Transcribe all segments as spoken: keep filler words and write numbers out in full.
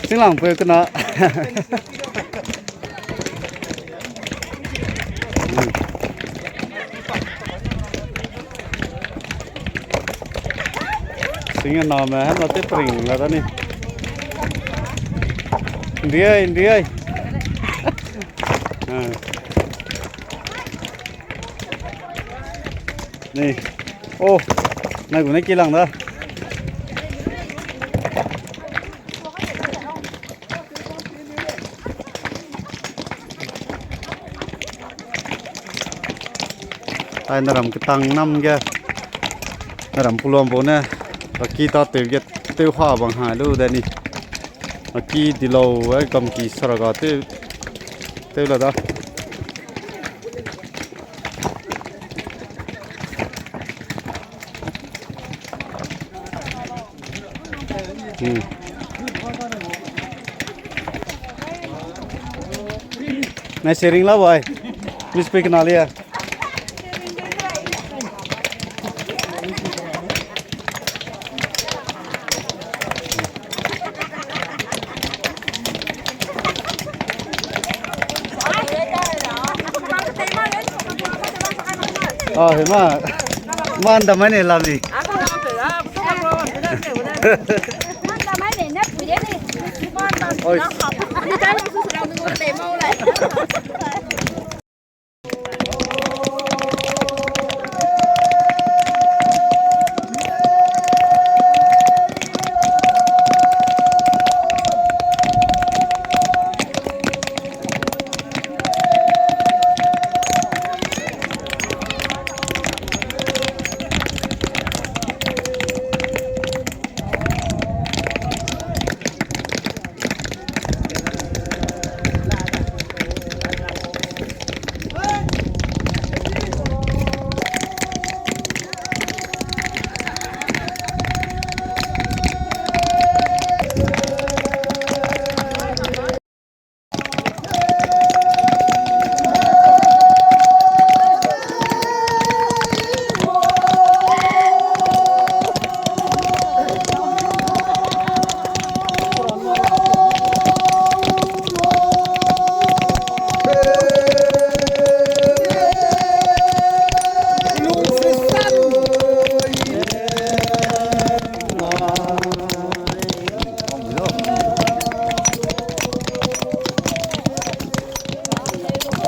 Singlang peu kena. Sing name hema te pring la da ni. Ndiai, ndiai. Ah. Ni. Oh, nai gu ne kilang da. Ai, naram ketang nam ge, naram pulom bau ne, aki ta tew ge, tew ha bang ha lu de ni. Aki dilau, ai, gamki saraga tew, tew la da. Hmm. Nai sharing la bai. Miss Pei kena lia. Ah, hema. Man da mai ne la mi. Oi.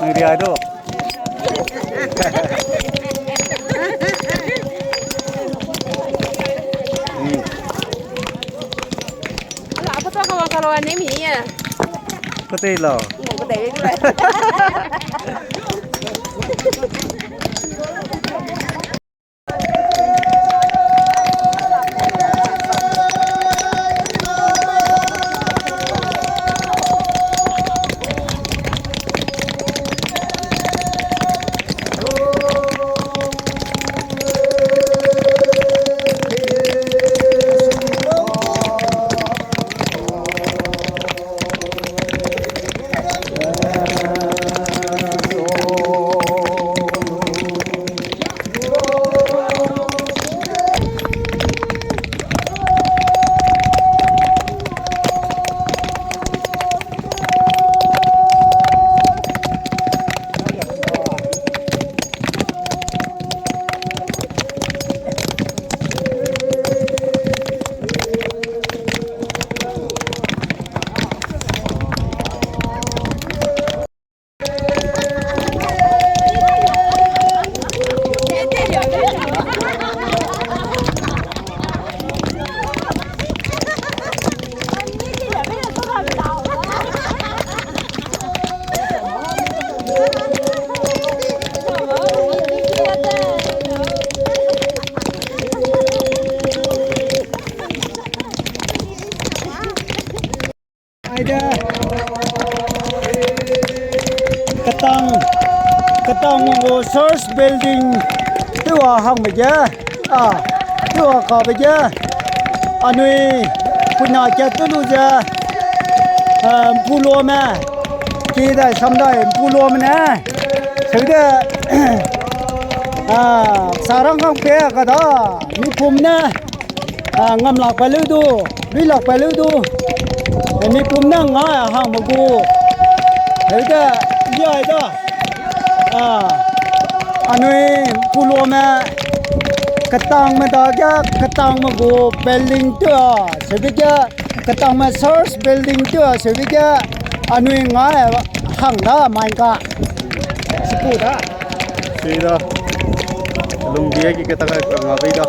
Nang ria do. Ala, apa tu kawan kalau ane mi ya? Kau tei lo. Kau tei lo. Aide, ketang, ketang gu church building tewa hangbe ge, a, tewa kabe ge, anui puina kat te lu ze, eh, ’mpuloame, ki dai sam dai ’mpuloame ne, seude, A, sarang kang pe kada, mi pum ne, a, ngam lak pa leu du, lui lak pa leu du, e, mi pum ne nga hang me gu, e, de, ya da, a, anui pulo me, ketang me da ge, ketang me gu, building tu a, sebe ge, ketang me church building tu a, sebe ge, anui nga hang da, mai ka. Sida. Lungbi agi kata ka nga bei da.